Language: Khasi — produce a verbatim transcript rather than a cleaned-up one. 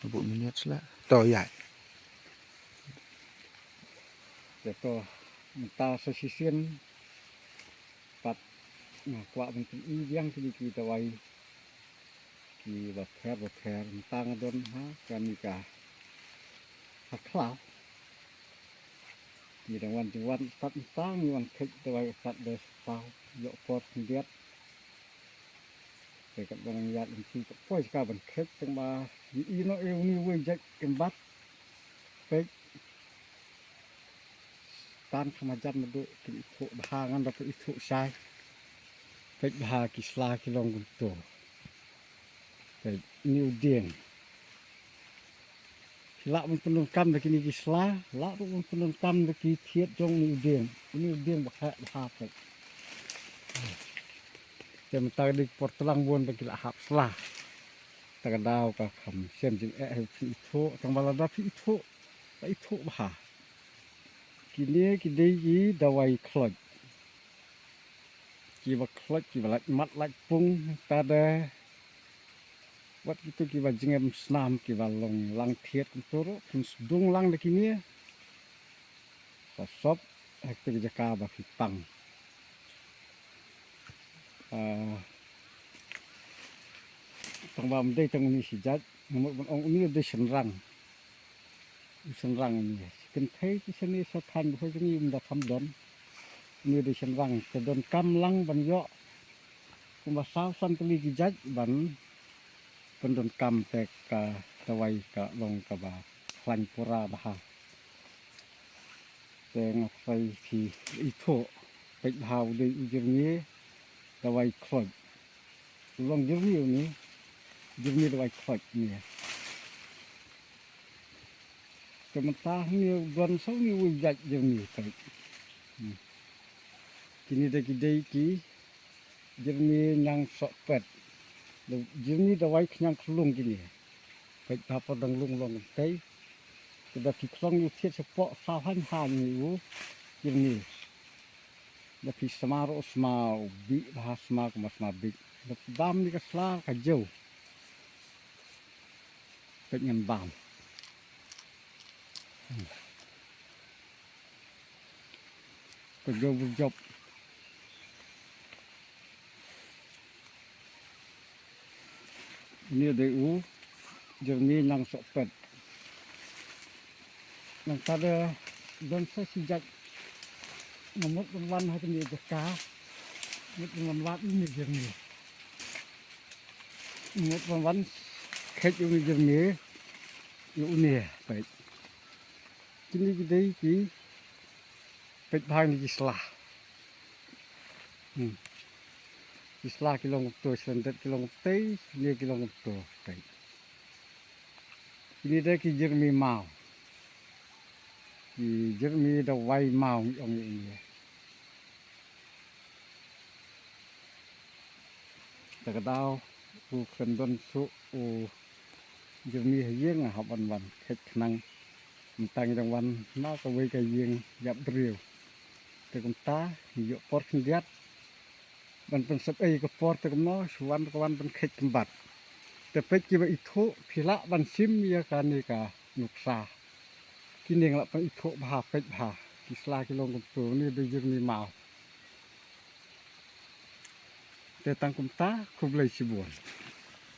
Buh minit sla. To ïa. Te to mynta sa shisien pat nga kwah ban pyni biang kine ki dawai kiba pher ba pher mynta nga don ha kane ka ha khlaw. Ngi dang wan jingwan stad mynta ngi wan kheit dawai stad da stad ïoh por khyndiat. Te katba nang ïaid lynti ka poi ka ban khet tang ba ngi ïoh ïa une uwei jait kynbat. Peit. Tan kham hajan naduh kin ithuh bha ngan da peit ithuh shai. Peit bha ki sla ki long kumto. Peit une u dieng. Phi lah ban pyndonkam da kine ki sla, lah ruh ban pyndonkam da ki thied jong une u dieng. Une u dieng ba khleh bha peit. Te mynta ka dei ka por tlang bun ba ki la hap sla. Ta ka daw ka kham shem jingeh ha phi ithuh, tang ba lada phi ithuh, la ithuh bha. Kine ki dei ki dawai khloit. Kiba khloit, kiba lait mat lait pung, ta da wat kito kiba jingem snam, kiba long lang thied kumto ruh, phin sdung lang da kine. Sa sop ha kito ki jaka ba phi pang. Ah, tang ba ym dei tang une shi jait, nga mut ban ong une u dei shynrang. U shynrang une. Shi kynthei ki shane sa thaiñ ba hoi jong ngi ym da kham don. Une u dei shynrang te donkam lang ban ïoh kumba saw san tylli ki jait ban pyndonkam te ka dawai ka long kaba khlaiñ pura bha. Te nga kyrpad phi ithuh peit bha u dei u jyrmi dawai khloit. U long jyrmi une, jyrmi dawai khloit une. Te mynta hangne u don sa une u jait jyrmi peit. Hmm. Kine dei ki dei ki jyrmi ñiang sohpet. Jyrmi dawai khñiang khlung kine. Peit bha, por dang lung long kumtei. Te da phi khlong ïa u thied shapoh saw haiñ haiñ ïa u jyrmi. Da phi sma ruh sma u bih bha, sma kumba sma bih. Da phi bam ïa ka sla ka jew. Peit ngan bam. Ka jew bujop. Une dei u jyrmi ñiang sohpet. Nangta da don sa shi jait. Nga mut ban wan ha kane ka jaka. Mut ban wan wad une jyrmi. Mut ban wan kheit une jyrmi. Ïa une peit. Kine ki dei ki peit bha kine ki sla. Hmm. Ki sla ki long kumto, shlyndet ki long kumtei, kine ki long kumto. Peit. Kine dei ki jyrmi maw. Ki jyrmi dawai maw ngi ong ïa kine. Ta ka daw u khlem don shuh u jyrmi ha ïing, nga hap ban wan kheit khnang. Mynta ngi dang wan na kawei ka ïing ïap briew. Te kumta ngi ïoh por khyndiat ban pynsep ei ka por, te kumno shu wan ka wan ban kheit kynbat. Te peit kiba ithuh, phi lah ban shim ïa kane ka nuksa. Kine nga lah pynithuh bha, peit bha. Ki sla ki long kumto, une dei jyrmi maw. Te tang kumta, khublei shibun.